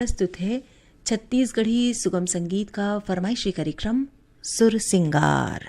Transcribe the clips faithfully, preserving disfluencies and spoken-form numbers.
प्रस्तुत है छत्तीसगढ़ी सुगम संगीत का फरमाइशी कार्यक्रम सुर सिंगार।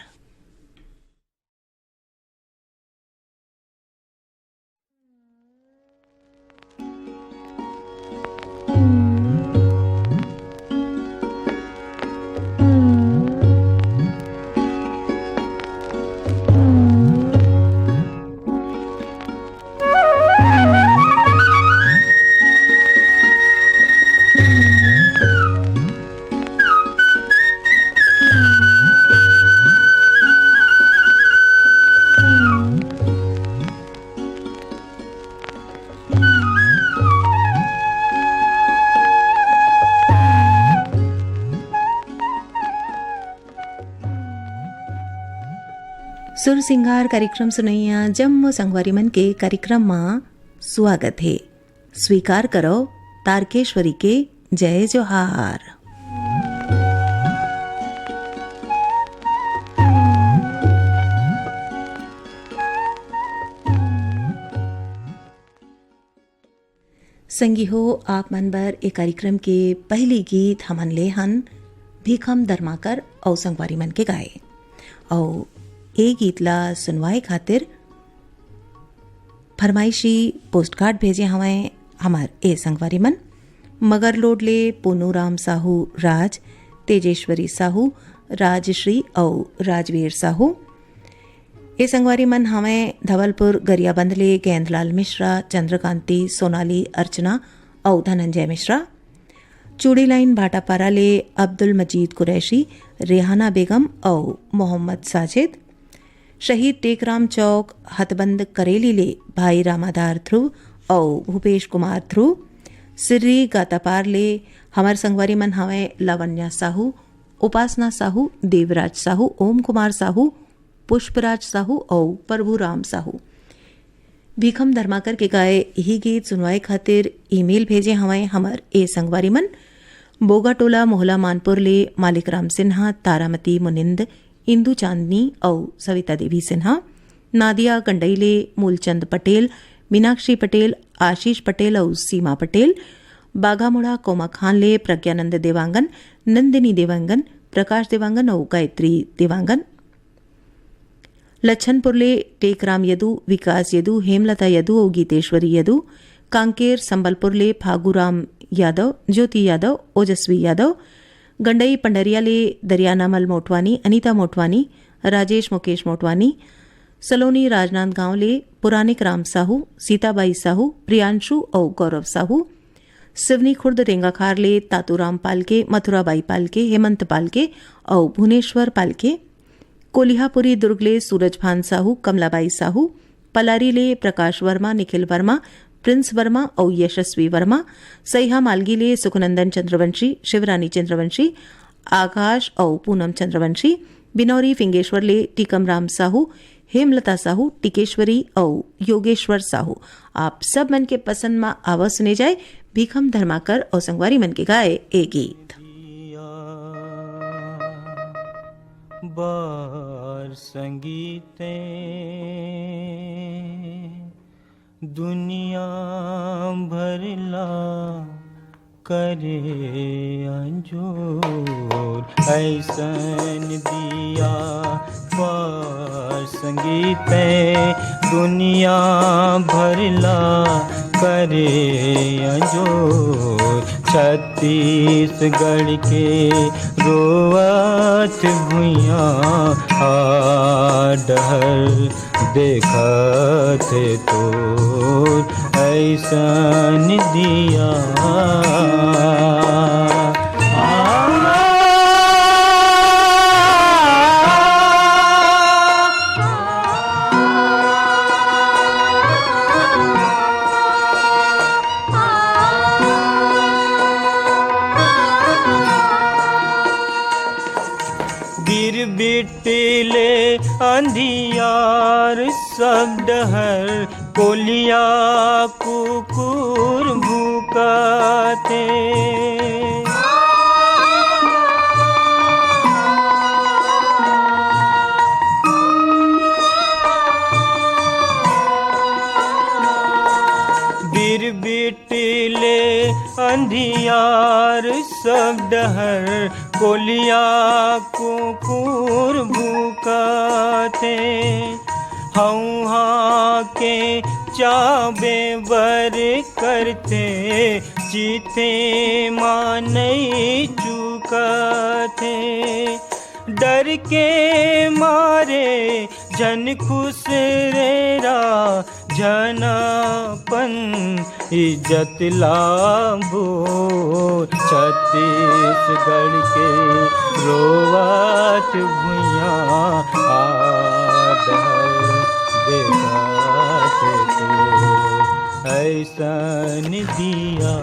सुर सिंगार कार्यक्रम सुनइया जम्मो संगवारी मन के कार्यक्रम म स्वागत हे। स्वीकार करो तारकेश्वरी के जय जोहार। संगी हो, आप मन बर ए कार्यक्रम के पहली गीत हमन ले हन भीखम धर्माकर अउ संगवारी मन के गाए। अउ ए गीत ला सुनवाए खातिर फरमाइशी पोस्टकार्ड भेजे हवंय हमर ए संगवारी मन। मगरलोड ले पूनू राम साहू राज, तेजेश्वरी साहू, राजश्री अउ राजवीर साहू। ए संगवारी मन हवंय धवलपुर गरियाबंद ले गेंदलाल मिश्रा, चंद्रकांति, सोनाली, अर्चना अउ धनंजय मिश्रा। चूड़ी लाइन भाटापारा ले अब्दुल मजीद कुरैशी, रेहाना बेगम अउ मोहम्मद साजिद। शहीद टेकराम चौक हथबंद करेली ले भाई रामाधार ध्रुव अउ भूपेश कुमार ध्रुव। सिर्री गातापार ले हमर संगवारी मन हवंय लावण्या साहू, उपासना साहू, देवराज साहू, ओम कुमार साहू, पुष्पराज साहू अउ प्रभुराम साहू। भीखम धर्माकर के गाए इही गीत सुनवाए खातिर ईमेल भेजे हवंय हमर ए संगवारी मन। बोगाटोला मोहला मानपुर ले मालिक राम सिन्हा, तारामती मुनिंद, इंदु चांदनी अउ सविता देवी सिन्हा। नादिया गंडई ले मूलचंद पटेल, मीनाक्षी पटेल, आशीष पटेल अउ सीमा पटेल। बाघामुड़ा कोमाखान ले प्रज्ञानंद देवांगन, नंदिनी देवांगन, प्रकाश देवांगन अउ गायत्री देवांगन। लच्छनपुर ले टेकराम यदु, विकास यदु, हेमलता यदु अउ गीतेश्वरी यदु। कांकेर संबलपुर ले फागुराम यादव, ज्योति यादव, ओजस्वी यादव। गंडई पंडरिया ले दरियानामल मोटवानी, अनीता मोटवानी, राजेश मुकेश मोटवानी। सलोनी राजनांदगांव ले पुरानिक राम साहू, सीताबाई साहू, प्रियांशु अउ गौरव साहू। सिवनी खुर्द रेंगाखार ले तातूराम पालके, मथुराबाई पालके, हेमंत पालके अउ भुवनेश्वर पालके। कोलिहापुरी दुर्ग ले सूरजभान साहू, कमलाबाई साहू। पलारी ले प्रकाश वर्मा, निखिल वर्मा, प्रिंस वर्मा अउ यशस्वी वर्मा। सैहा मालगी ले सुखनंदन चंद्रवंशी, शिवरानी चंद्रवंशी, आकाश अउ पूनम चंद्रवंशी। बिनौरी फिंगेश्वर ले टीकम राम साहू, हेमलता साहू, टिकेश्वरी अउ योगेश्वर साहू। आप सब मन के पसंद म आवा सुने जाए भीखम धर्माकर अउ संगवारी मन के गाए ए गीत। बार संगीते दुनिया भर ला करे अंजोर, ऐसन दिया पार संगीते दुनिया भर ला करे अंजोर। छत्तीसगढ़ के रोवत भुइयां आ डहर देखत तोर ऐसन दिया। गिरबिट ले अंधियार सब डहर, कोलिया कुकुर भूकते। बिरबिट ले अंधियार सब डहर कोलिया कुकुर भूकथे। हौहा के चाबे बर करथे, चिथे मा नइ चुकथे। डर के मारे झन खुसरेरा, झन अपन इज्जत ला बोर। छत्तीसगढ़ के रोवत भुइयां, आडहर देखत तो ऐसन दिया।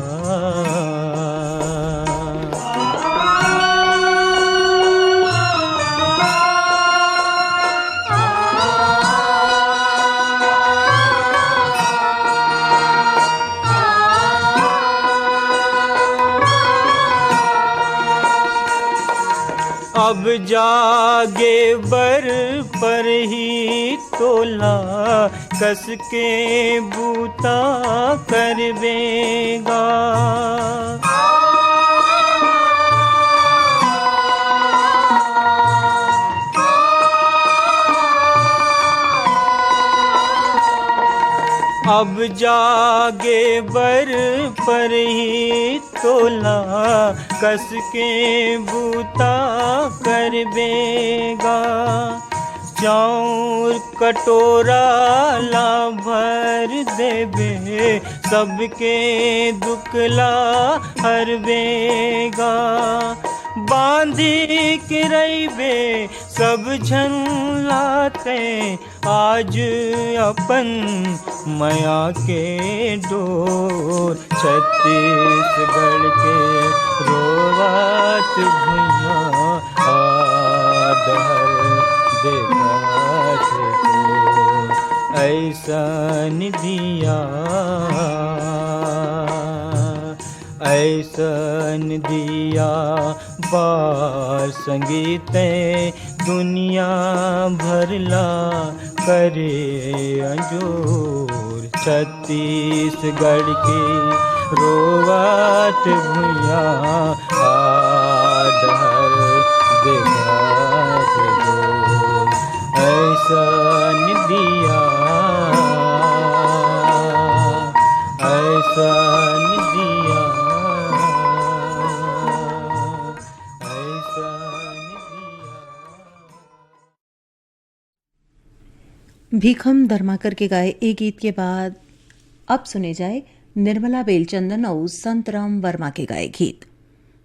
अब जागे बर परही तोला, कस के बूता करबे गा। अब जागे बर परही तोला, कस के बूता करबे गा। चाउर कटोरा ला भर देबे, सबके दुख ला हरबे गा। बांधी के रहिबे सब झन ला तैं, आज अपन मया के डोर। छत्तीसगढ़ के रोवत भुइयां, आडहर देखत तो ऐसन दिया, ऐसन दिया बार संगीते दुनिया भर ला करे अंजोर। छत्तीसगढ़ के रोवत भुइयां, आडहर देखत तो ऐसन दिया, ऐसन दिया, ऐसन दिया। भीखम धर्माकर के गाए ए गीत के बाद अब सुने जाए निर्मला बेलचंदन अउ संतराम वर्मा के गाए गीत।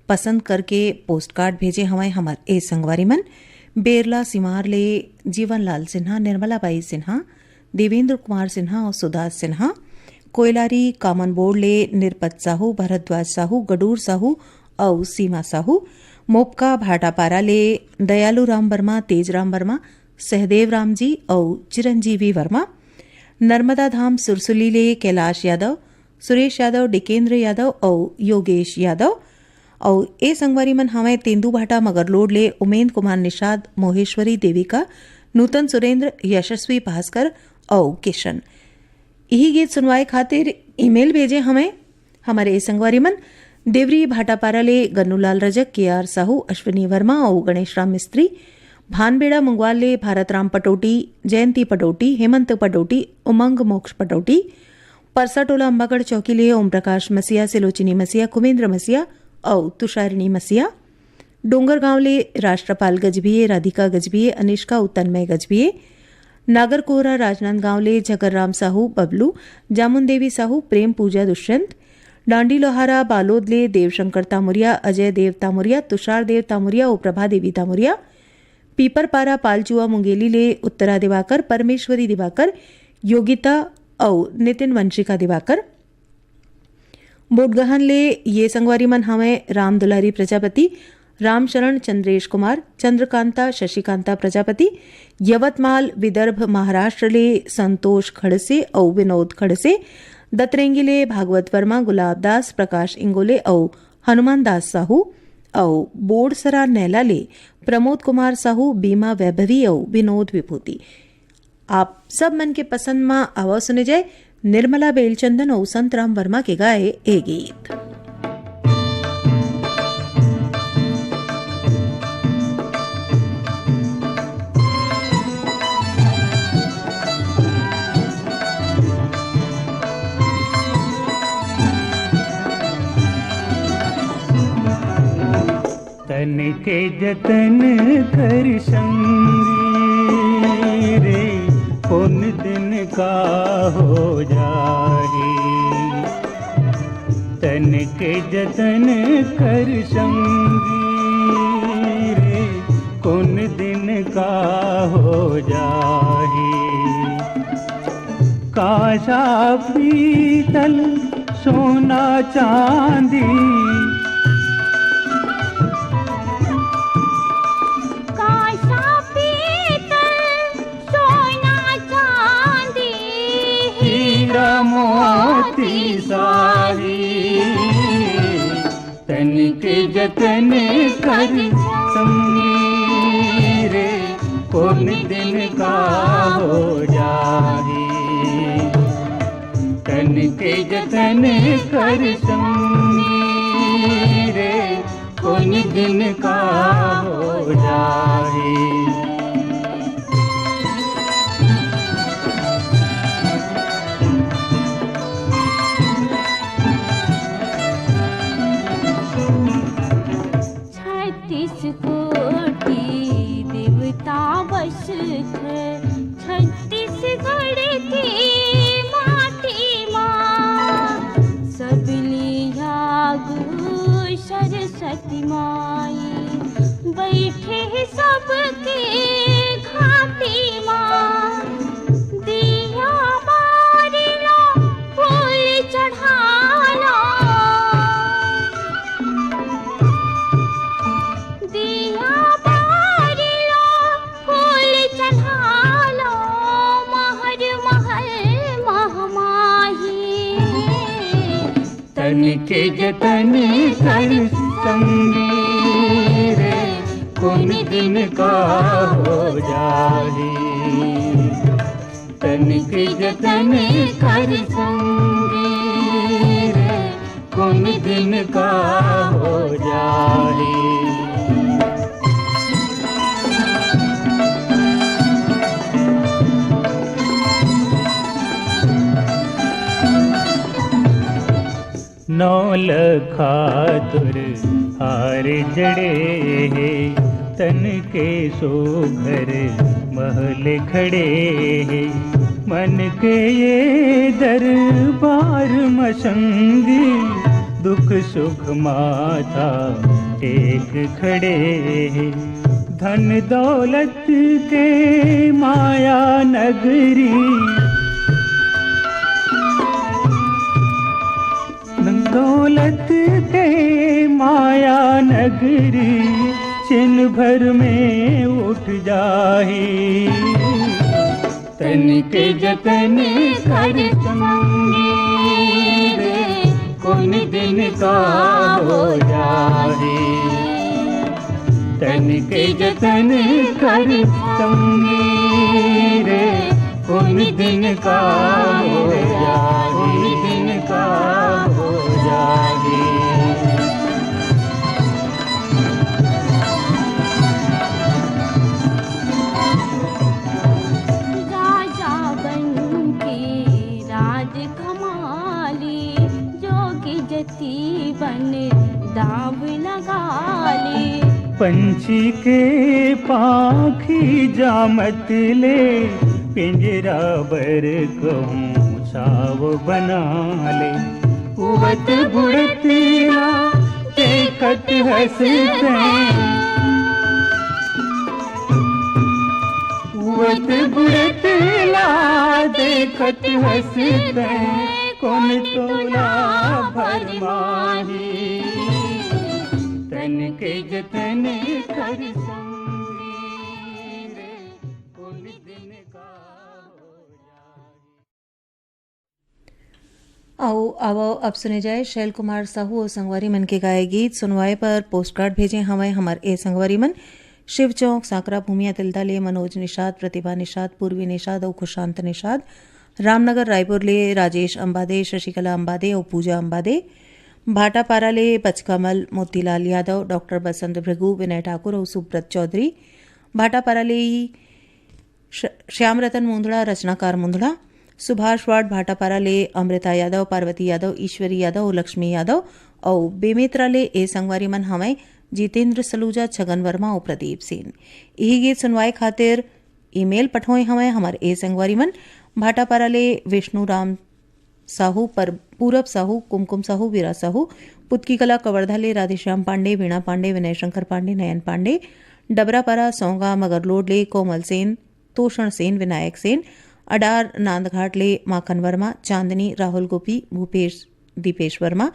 पसंद करके पोस्टकार्ड भेजे हवंय हमर ए संगवारी मन, बेरला सिमार ले जीवनलाल सिन्हा, निर्मला बाई सिन्हा, देवेंद्र कुमार सिन्हा अउ सुदास सिन्हा, कोयलारी कामन बोर्ड ले निरपत साहू, भरद्वाज साहू, गडूर साहू अउ सीमा साहू, मोपका भाटापारा ले दयालू राम वर्मा, तेज राम वर्मा, सहदेव राम जी अउ चिरंजीवी वर्मा, नर्मदा धाम सुरसुली ले कैलाश यादव, सुरेश यादव, डिकेंद्र यादव अउ योगेश यादव। अउ ए संगवारी मन हवंय तेंदूभाटा मगरलोड ले उमेंद कुमार निषाद, मोहेश्वरी देविका, नूतन सुरेंद्र, यशस्वी भास्कर अउ किशन। इही गीत सुनवाए खातिर ईमेल भेजे हवंय हमर ए संगवारी मन, देवरी भाटापारा ले गन्नूलाल रजक, के आर साहू, अश्विनी वर्मा अउ गणेश राम मिस्त्री। भानबेड़ा मुंगवाल ले भारत राम पटौटी, जयंती पटौटी, हेमंत पटौटी, उमंग मोक्ष पटौटी। परसा टोला अम्बागढ़ चौकी ले ओम प्रकाश मसीहा, सिलोचिनी मसीहा, कुमेंद्र मसीहा अउ तुषारिणी मसीहा। डोंगरगांव ले राष्ट्रपाल गजभिये, राधिका गजभिये, अनिष्का अउ तन्मय गजभिये। नागरकोहरा राजनांदगांव ले झगरराम साहू बबलू, जामुन देवी साहू, प्रेम पूजा दुष्यंत। डांडी लोहारा बालोद ले देवशंकर तामुरिया, अजय देव तामुरिया, तुषार देव तामुरिया अउ प्रभा देवी तामुरिया। पीपरपारा पालचुआ मुंगेली ले उत्तरा दिवाकर, परमेश्वरी दिवाकर, योगिता अउ नितिन वंशिका दिवाकर। बोडगहन ले ये संगवारी मन हवंय राम दुलारी प्रजापति, रामशरण चंद्रेश कुमार, चंद्रकांता शशिकांता प्रजापति। यवतमाल विदर्भ महाराष्ट्र ले संतोष खड़से अउ विनोद खड़से। दतरेंगी ले भागवत वर्मा, गुलाब दास, प्रकाश इंगोले अउ हनुमान दास साहू। अउ बोड़सरा नैला ले प्रमोद कुमार साहू, बीमा वैभवी अउ विनोद विभूति। आप सब मन के पसंद म आवा सुने जाए निर्मला बेलचंदन अउ संतराम वर्मा के गाए ए गीत। के जतन कर संगी रे, कोन दिन का हो जाही। तन के जतन कर संगी रे, कोन दिन का हो जाही। कांसा पीतल सोना चांदी, कांसा पीतल सोना चांदी, हीरा मोती साही। तन के जतन कर संगी रे, कोन दिन का हो जाही। तन के जतन कर संगी रे, कोन दिन का हो जाही। छत्तीस कोटि देवता बसथे छत्तीसगढ़ के माटी मा। सबले आगू सरस्वती माई बइठे हे सबके घाटी मा। दिया बारी ला फूल चढ़ा ला, दिया बारी ला फूल चढ़ा ला, महर महल महमाही। तन के जतन कर संगी रे, कोन दिन का हो जाही। तन के जतन कर संगी रे, कोन दिन का हो जाही। नौलखा तुर हार जड़े हे, तन के सोघर महल खड़े हे। मन के ये दरबार म संगी, दुख सुख माथा टेक खड़े हे। धन दौलत के माया नगरी, दौलत के माया नगरी, छिन भर में उठ जाही। तन के जतन कर संगी रे, कोन दिन का हो जाही। तन के जतन कर संगी रे, कोन दिन का हो जाही, कोन दिन का हो जाही। राजा बन के राज कमाली, जोगी जति बन दाव लगा ले। पंछी के पाखी जामत ले, पिंजरा बर कहूँ छाव बना ले। उवत बुड़त ला देखत हंसते, उवत बुड़त ला देखत हंसते, कोन तोला भरमाही। तन के जतन कर संगी रे, कोन दिन का हो जाही। अउ आवव, अब सुने जाए शैल कुमार साहू अउ संगवारी मन के गाए गीत। सुनवाए पर पोस्टकार्ड भेजे हवय हमर ए संगवारी मन, शिव चौक, सांकरा भूमिया तिल्दा ले मनोज निषाद, प्रतिभा निषाद, पूर्वी निषाद अउ खुशांत निषाद, रामनगर रायपुर ले राजेश अंबादे, शशिकला अंबादे अउ पूजा अंबादे, भाटापारा ले पचकमल मोतीलाल यादव, डॉक्टर बसंत भृगु, विनय ठाकुर अउ सुब्रत चौधरी, भाटापारा ले ही श-, श्याम रतन मुंदड़ा, रचनाकार मुंदड़ा, सुभाष वार्ड भाटापारा ले अमृता यादव, पार्वती यादव, ईश्वरी यादव अउ लक्ष्मी यादव अउ बेमेतरा ले ए संगवारी मन हवय जितेंद्र सलूजा, छगन वर्मा अउ प्रदीप सेन। इही गीत सुनवाए खातिर ईमेल पठोए हवय हमर ए संगवारी मन। भाटापारा ले विष्णु राम साहू, पर-, पूरब साहू, कुमकुम साहू, वीरा साहू, पुतकी कला कवर्धा ले राधेश्याम पांडे, वीणा पांडे, विनय शंकर पांडे, नयन पांडे, डबरापारा सौंगा मगरलोड ले कोमल सेन, तोषण सेन, विनायक सेन, अडार नांदघाट ले माखन वर्मा, चांदनी, राहुल गोपी, भूपेश, दीपेश वर्मा,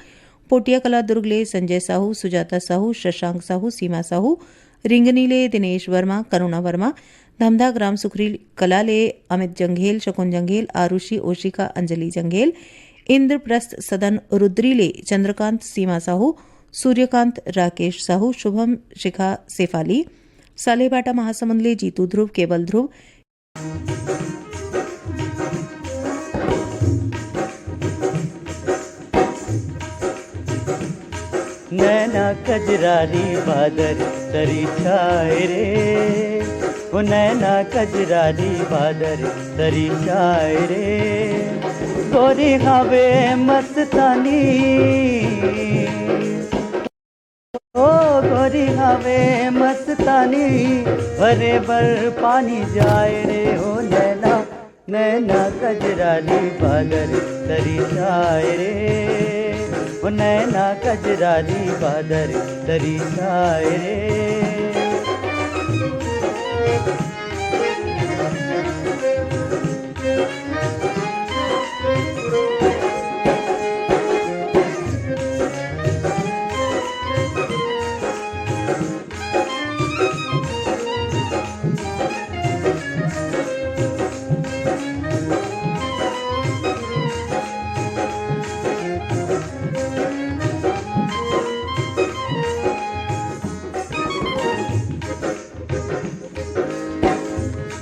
पोटिया कला दुर्ग ले संजय साहू, सुजाता साहू, शशांक साहू, सीमा साहू, रिंगनी ले दिनेश वर्मा, करुणा वर्मा, धमधा ग्राम सुखरी कला ले अमित जंघेल, शकुन जंघेल, आरुषि, ओशिका, अंजलि जंघेल, इंद्रप्रस्थ सदन रुद्री ले चंद्रकांत, सीमा साहू, सूर्यकांत, राकेश साहू, शुभम, शिखा, शेफाली, सालेभाटा महासमुंद ले जीतू ध्रुव, केवल ध्रुव। नैना कजरारी बादर तरी छाए रे, ओ नैना कजरारी बादर तरी छाए रे, गोरी हवे मस्तानी। ओ गोरी हवे मस्तानी, भरे बर पानी जाए रे, ओ नैना, नैना कजरारी बादर तरी छाए रे, ओ नैना कजरारी बादर तरी छाए रे।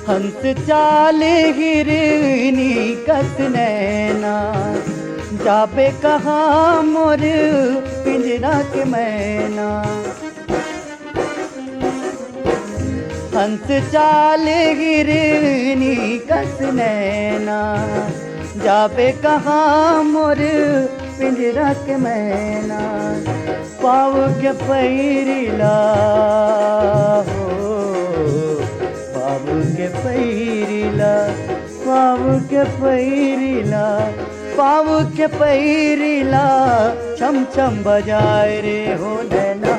हंस चाल हिरनी कस नैना, जाबे कहाँ मोर पिंजरा के मैना। हंस चाल हिरनी कस नैना, जाबे कहाँ मोर पिंजरा के मैना। पाव के पैरीला हो, पाव के पैरीला, पाव के पैरीला, पाव के पैरीला, छम छम बजाए रे हो नैना,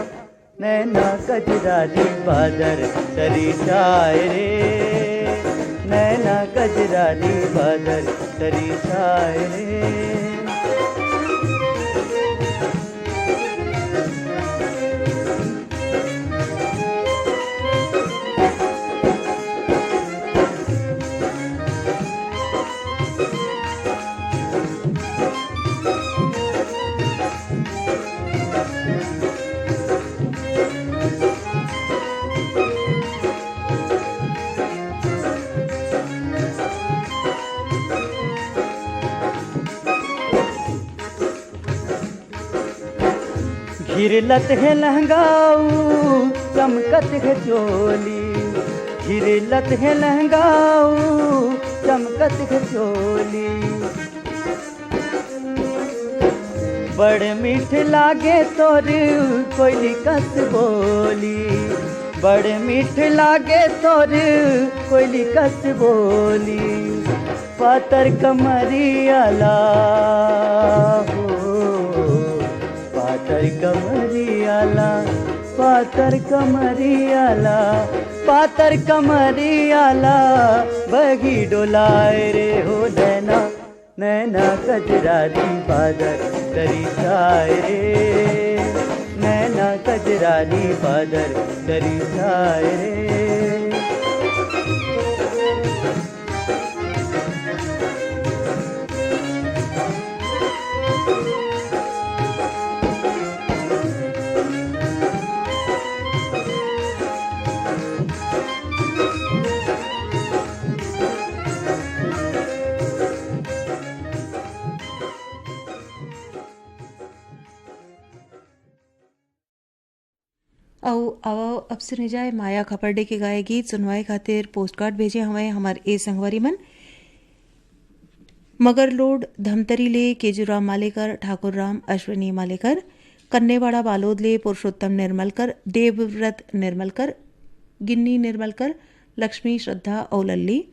नैना कजरारी बादर तरी छाए रे, नैना कजरारी बादर तरी छाए रे। घिरलत हे लहंगाऊ, चमकत हे चोली। घिरलत हे लहंगाऊ, चमकत हे चोली। बड़ मीठ लागे तोर कोयली कस बोली, बड़ मीठ लागे तोर कोयली कस बोली। पातर कमरियाला हो, पातर कमरियाला, पातर कमरियाला, पातर कमरियाला, बगी डोलाए रे हो नैना, नैना कजरारी बादर तरी छाए रे, नैना कजरारी बादर तरी छाए रे। अउ आवव, अब सुने जाए माया खपरडे के गाए गीत। सुनवाए खातिर पोस्टकार्ड भेजे हवय हमर ए संगवारी मन। मगरलोड धमतरी ले केजूराम मालेकर, ठाकुर राम, अश्विनी मालेकर, कन्नेवाड़ा बालोद ले पुरुषोत्तम निर्मलकर, देवव्रत निर्मलकर, गिन्नी निर्मलकर, लक्ष्मी श्रद्धा अउ लल्ली।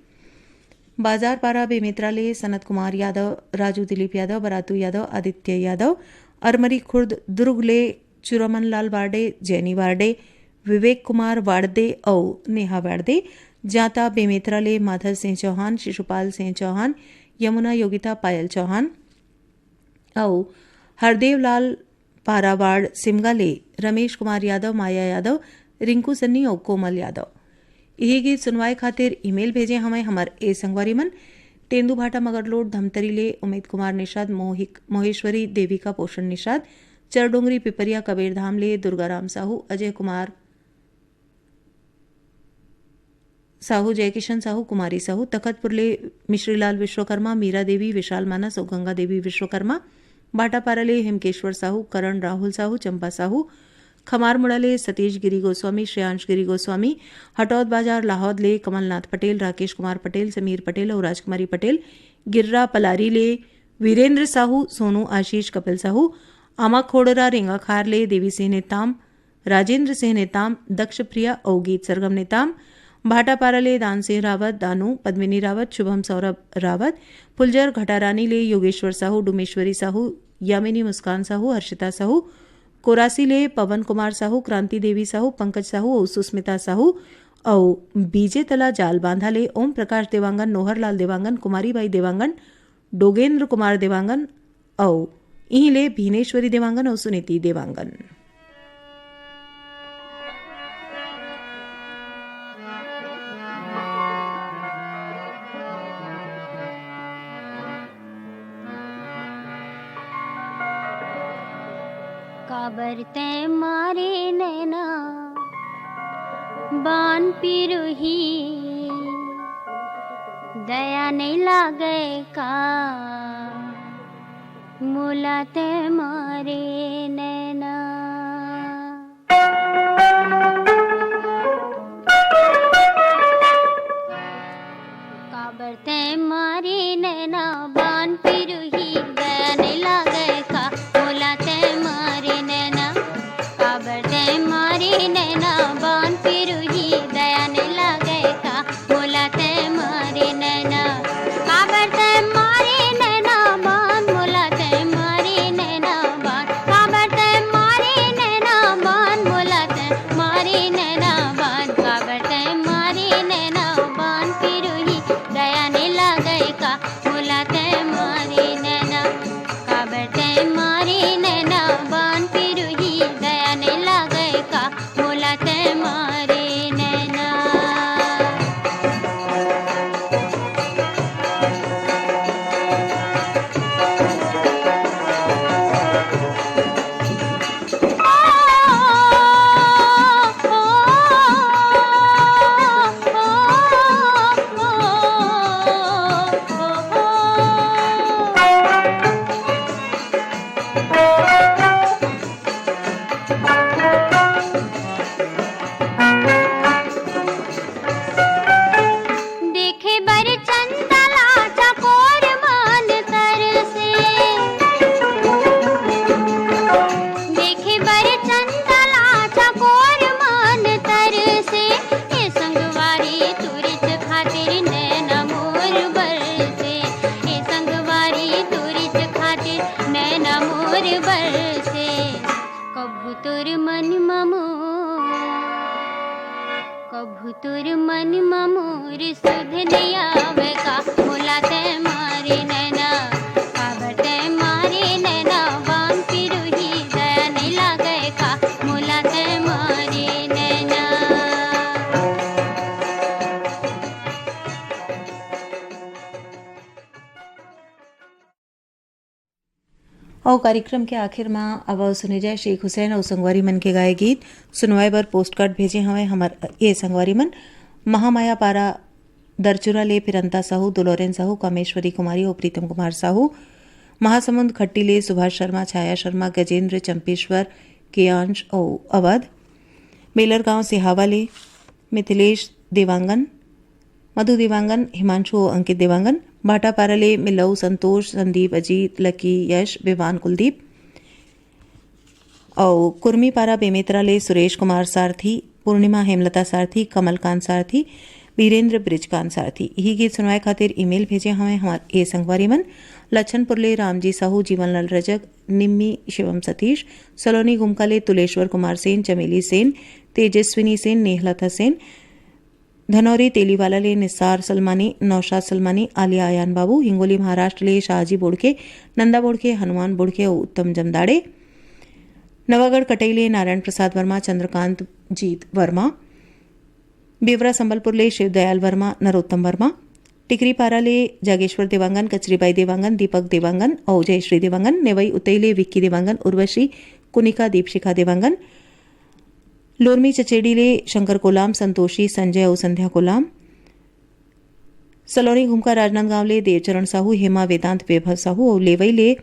बाजार पारा बेमेतरा ले सनत कुमार यादव, राजू दिलीप यादव, बरातू यादव, आदित्य यादव। अरमरी खुर्द दुर्ग ले चुरमन लाल वार्डे, जैनी वार्डे, विवेक कुमार वार्दे अउ नेहा वार्दे। जांता बेमेतरा ले माधव सिंह चौहान, शिशुपाल सिंह चौहान, यमुना योगिता पायल चौहान अउ हरदेव लाल पारावाड़ सिमगा ले रमेश कुमार यादव, माया यादव, रिंकू सन्नी अउ कोमल यादव। इही गीत सुनवाए खातिर ईमेल भेजे हवय हमर ए संगवारी मन, तेंदूभाटा मगरलोड धमतरी ले उमेद कुमार निषाद, मोहिक-, मोहेश्वरी देविका पोषण निषाद, चरडोंगरी पिपरिया कबीरधाम ले दुर्गाराम साहू, अजय कुमार साहू, जयकिशन साहू, कुमारी साहू, तखतपुर ले मिश्रीलाल विश्वकर्मा, मीरा देवी, विशाल मानस अउ गंगा देवी विश्वकर्मा, भाटापारा ले हेमकेश्वर साहू, करण राहुल साहू, चंपा साहू, खमारमुड़ा ले सतीश गिरी गोस्वामी, श्रेयांश गिरी गोस्वामी, हटौद बाजार लाहौद ले कमलनाथ पटेल, राकेश कुमार पटेल, समीर पटेल अउ राजकुमारी पटेल, गिर्रा पलारी ले वीरेंद्र साहू, सोनू आशीष, कपिल साहू, आमा खोड़रा रेंगाखार ले देवी सिंह नेताम, राजेंद्र सिंह नेताम, दक्ष प्रिया अउ गीत सरगम नेताम, भाटापारा ले दान सिंह रावत, दानू, पद्मिनी रावत, शुभम सौरभ रावत, फुलझर घटारानी ले योगेश्वर साहू, डुमेश्वरी साहू, यामिनी मुस्कान साहू, हर्षिता साहू, कोरासी ले पवन कुमार साहू, क्रांति देवी साहू, पंकज साहू अउ सुस्मिता साहू, अउ बीजे तला जाल बांधा ले ओम प्रकाश देवांगन, नोहर लाल देवांगन, कुमारी बाई देवांगन, डोगेंद्र कुमार देवांगन अउ इहीं ले भीनेश्वरी देवांगन अउ सुनीति देवांगन। काबर तैं मारे नैना बान पिरुही, दया नइ लागय का मोला तैं मारे नैना। काबर तैं मारे नैना बान पिरुही, दया नइ लागय का मोला तैं मारे नैना। काबर तैं मारे नैना बान पिरुही, दया नइ लागय का मोला तैं मारे नैना। काबर तैं मारे नैना बान, मोला तैं मारे नैना बान। काबर तैं मारे नैना बान, मोला तैं मारे नैना बान। काबर तैं मारे नैना बान पिरुही, दया नइ लागय का मोला तैं मारे नैना। काबर तैं मारे नैना बान पिरुही, दया नइ लागय का मोला तैं मारे नैना। देखे बर चंदा ला चकोर मन तरसे, देखे बर चंदा ला चकोर मन तरसे। ए संगवारी तुरिच खातिर नैना मोर बरसे, ए संगवारी तुरिच खातिर नैना मोर बरसे। कभू तोर मन म मोर, कभू तोर मन म मोर सुध नइ आवय का, मोला तैं मारे नैना। काबर तैं मारे नैना, बान पिरुही दया नइ लागय का, मोला तैं मारे नैना। अउ कार्यक्रम के आखिर म अब सुने जाए शेख हुसैन अउ संगवारी मन के गाए गीत। सुनवाए बर पोस्टकार्ड भेजे हवय हमर ये संगवारी मन, महामाया पारा दरचुरा ले फिरंता साहू, दुलोरेन साहू, कामेश्वरी कुमारी अउ प्रीतम कुमार साहू। महासमुंद खट्टी ले सुभाष शर्मा, छाया शर्मा, गजेंद्र, चंपेश्वर, केयांश अउ अवध। बेलरगांव सिहावा ले मिथिलेश देवांगन, मधु देवांगन, हिमांशु अउ अंकित देवांगन। भाटापारा ले मिलऊ, संतोष, संदीप, अजीत, लकी, यश, विवान, कुलदीप। अउ कुर्मीपारा बेमेतरा ले सुरेश कुमार सारथी, पूर्णिमा हेमलता सारथी, कमलकांत सारथी, बीरेंद्र बृजकांत सारथी। इही गीत सुनवाए खातिर ईमेल भेजे हवं हमर ए संगवारी मन, लच्छनपुर ले रामजी साहू, जीवनलाल रजक, निम्मी शिवम सतीश, सलोनी गुमका ले तुलेश्वर कुमार सेन, चमेली सेन, तेजस्विनी सेन, नेहलता सेन, धनौरी तेलीवाला ले निसार सलमानी, नौशाद सलमानी, आलिया अयान बाबू, हिंगोली महाराष्ट्र ले शाहजी बोड़के, नंदा बोड़के, हनुमान बोड़के अउ उत्तम जमदाड़े, नवागढ़ कटई ले नारायण प्रसाद वर्मा, चंद्रकांत जीत वर्मा, बेवरा संबलपुर ले शिवदयाल वर्मा, नरोत्तम वर्मा, टिकरीपारा ले जागेश्वर देवांगन, कचरीबाई देवांगन, दीपक देवांगन अउ जयश्री देवांगन, नेवई उतई ले विक्की देवांगन, उर्वशी, कुनिका, दीपशिखा देवांगन, लोरमी चचेड़ी ले शंकर कोलाम, संतोषी, संजय अउ संध्या कोलाम, सलोनी घुमका राजनांदगांव ले देवचरण साहू, हेमा, वेदांत, वैभव साहू अउ लेवई ले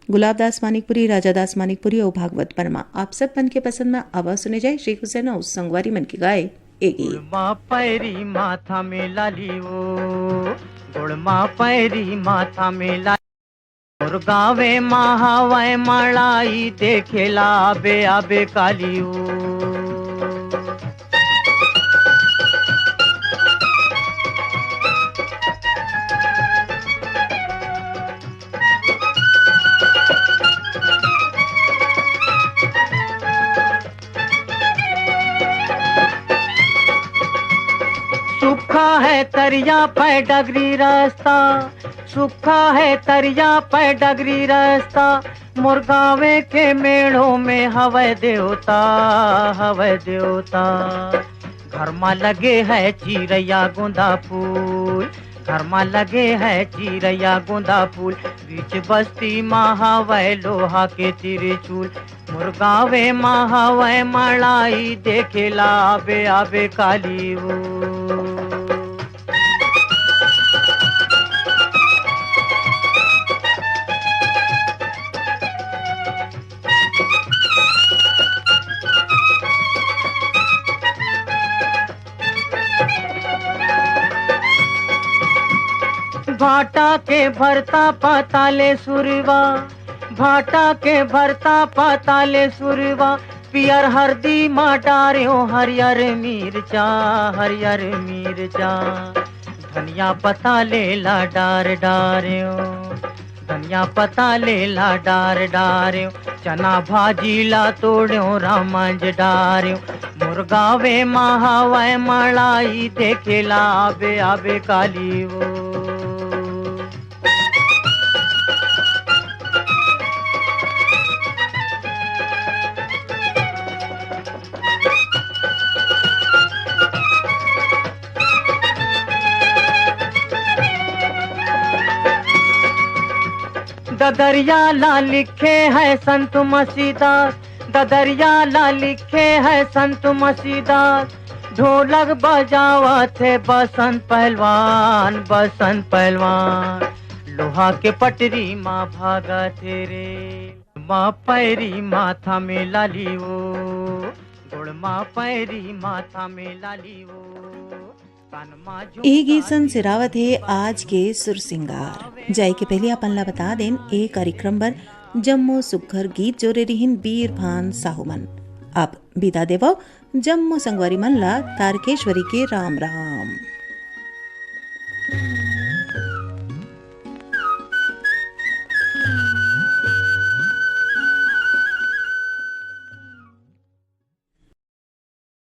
गुलाब दास मानिकपुरी, राजा दास मानिकपुरी अउ भागवत वर्मा। आप सब मन के पसंद में आवा सुने जाए शेख हुसैन अउ संगवारी मन के गाए ए गीत। गोड़ मा पैरी माथा में लाली ओ, गोड़ मा पैरी माथा में लाली, मोर गावे मा हवय मड़ाई देखेला आबे आबे काली ओ। सूखा है तरिया पे डगरी रास्ता, सूखा है तरिया पे डगरी रास्ता, मोर गावे के मेड़ों में हवय देवता, हवय देवता। घर मा लगे है चिरैया गोंदा फूल, घर मा लगे है चिरैया गोंदा फूल, बीच बस्ती मा हवय लोहा के त्रिशूल। मोर गावे मा हवय मड़ाई देखेला आबे आबे काली ओ। भाटा के भरता पताले सुरवा, भाटा के भरता पताले सुरवा, पियर हरदी मा डार्यो हरियर मिर्चा, हरियर मिर्चा। धनिया पता ले ला डार डार्यो, धनिया पता ले ला डार डार्यो, चना भाजी ला तोड़्यो रामंज डार्यो। मोर गावे मा हवय मड़ाई देखेला आबे आबे काली ओ। ददरिया ला लिखे है संत मसीदास, ददरिया ला लिखे है संत मसीदास। ढोलक बजावत हे बसंत पहलवान, बसंत पहलवान। लोहा के पटरी मा भागत हे रे। मा पैरी माथा में लाली ओ, गोड़ मा पैरी माथा में लाली ओ। कान मा ए गीत सन सिरावत हे आज के सुर सिंगार। जाय के पहिली अपन ला बता देन, ए कार्यक्रम बर जम्मो सुग्घर गीत जोरे रिहिन बीर भान साहू मन। अब बिदा देवव जम्मो संगवारी मन ला तारकेश्वरी के राम राम।